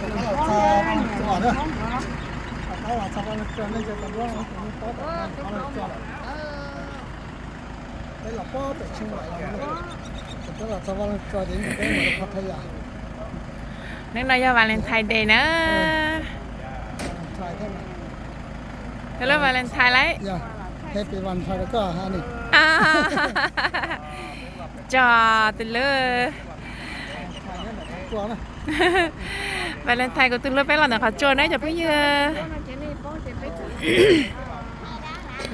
Peb los pob pem Tsheej Lam, peb los txog Vaj Loog Tsua ces peb mus rau Phob Thaj Yam. Hnub no yog Valentine Day na. Tus lub Valentine lauj. Happy Valentine rau koj ha ni. Tso tus lub Valentine kuv tus hlub peb los ntawm qhov tsua na cov phooj ywg.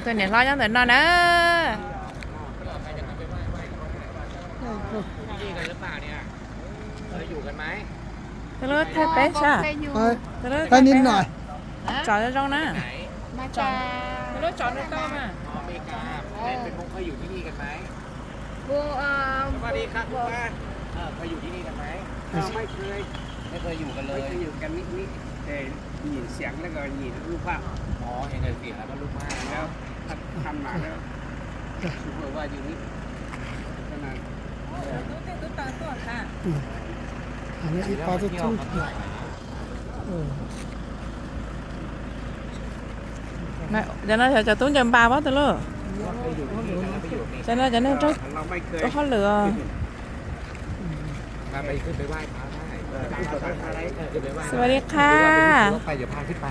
Tus niam hlob nyob ntawm no na. Tus lub thawj peb sab. Tus lub thawj peb. Tsom zoo zoo na. Tus lub tsom zoo tau mas. สวัสดีครับคุณป้า เออ เคยอยู่ที่นี่กันไหม ไม่เคย ไม่เคยอยู่กันเลย ไม่เคยอยู่กันนิดๆ แต่หยินเสียงแล้วก็หยินรูปภาพ อ๋อ เห็นแต่เสียงแล้วก็รูปภาพเนาะ แล้วทำหมาแล้ว รู้สึกว่าอยู่นี่ก็นาน Ib pab tub tub. Cov no yog cov tub ncaws npas pob tus lub. Cov no cov neeg raug hauj lwm os. พาไปขึ้นไปไหว้พระได้ สวัสดีค่ะ ไป เดี๋ยวพาขึ้นไป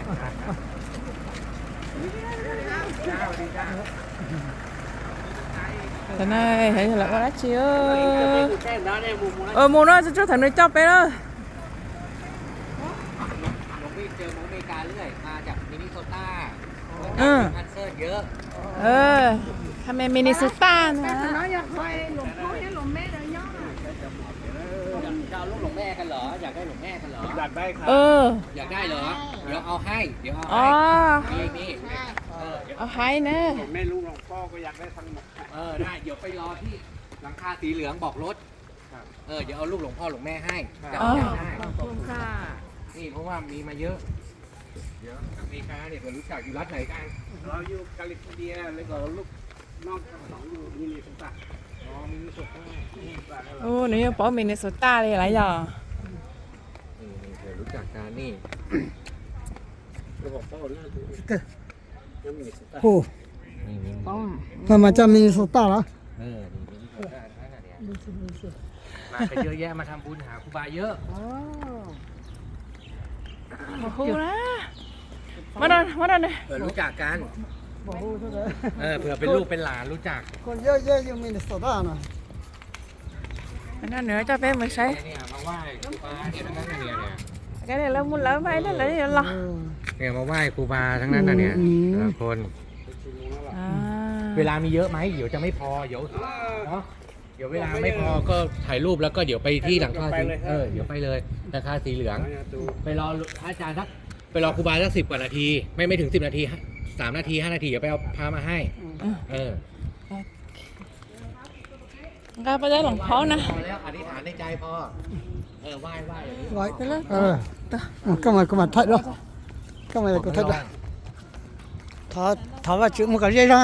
Cov no yog lawv ua dab tsi? Mus no tsuas tsuas thaum nws coj peb na. เจอเมืองอเมริกาเรื่อย มาจากมินนิโซตา คอนเสิร์ตเยอะ Thaj me Minnesota no. อยากจะเอาลูกหลวงแม่กันเหรอ อยากได้หลวงแม่กันเหรอ อยากได้ครับ อยากได้เหรอ เดี๋ยวเอาให้ เดี๋ยวเอาให้ มีมี เอาให้นะ หลวงแม่ลูกหลวงพ่อก็อยากได้ทั้งหมด เออ ได้ เดี๋ยวไปรอที่หลังคาสีเหลืองบอกรถ เออ เดี๋ยวเอารูปหลวงพ่อหลวงแม่ให้ ขอบคุณค่ะ นี่เพราะว่ามีมาเยอะ เดี๋ยวอเมริกาเนี่ยเผื่อรู้จักอยู่รัฐไหนกัน เราอยู่แคลิฟอร์เนีย แล้วก็ลูกน้องทั้งสองอยู่มินนิโซตา อ๋อ มินนิโซตา Ub, nws yeej paub Minnesota li lawm yog. นี่ เผื่อรู้จักกันนี่ Hu, mas mas coj Minnesota los? Hu na, muab rau nws. รู้จักกัน เออ เผื่อเป็นลูกเป็นหลานรู้จัก Hu yog yog Minnesota no. Nws coj peb mus saib. Lawv mus lawv mas lawv yuav los. เนี่ย มาไหว้ครูบาทั้งนั้นน่ะเนี่ย แต่ละคน เวลามีเยอะไหม เดี๋ยวจะไม่พอ เดี๋ยว เนาะ เดี๋ยวเวลาไม่พอก็ถ่ายรูปแล้วก็เดี๋ยวไปที่หลังคาสี เดี๋ยวไปเลย หลังคาสีเหลือง ไปรอพระอาจารย์สัก ไปรอครูบาสักสิบกว่านาที ไม่ ไม่ถึงสิบนาที สามนาที ห้านาที เดี๋ยวไปเอาพระมาให้ เออ Nqa poj zeb loos phaub na. อธิษฐานในใจพอ เออ ไหว้ ไหว้ Koj mas kuv mam thaij dua. Koj mas kuv thaij dua. Thov Vajtswv mus kom ze zog.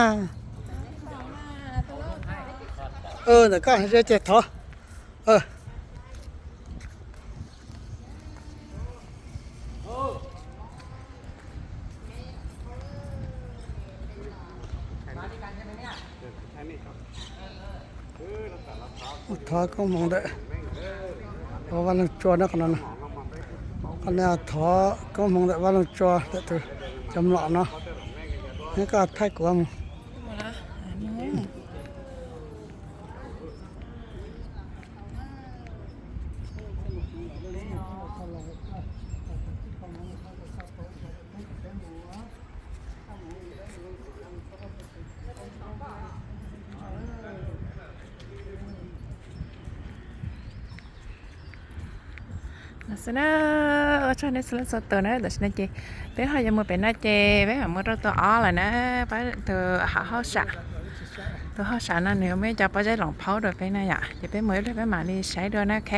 Ntawm koj ze ces thov. Thov koob hmoov ntawm Vaj Loog Tsua no, qhov no, qhov no thov koob hmoov ntawm Vaj Loog Tsua ntawm tus cov mlom no. Koj thaij kuv mus. No xwb na, ua tsaug nej txhua leej txhua tus na, tam sim no ces peb ho yuav mus pem no ces peb mam mus rau tus ob lawm na, tus hauj sam, tus hauj sam no nws muaj ib co pob zeb loos phaub rau peb na yom, ces peb mus ib pliag peb mam li saib dua na, ok.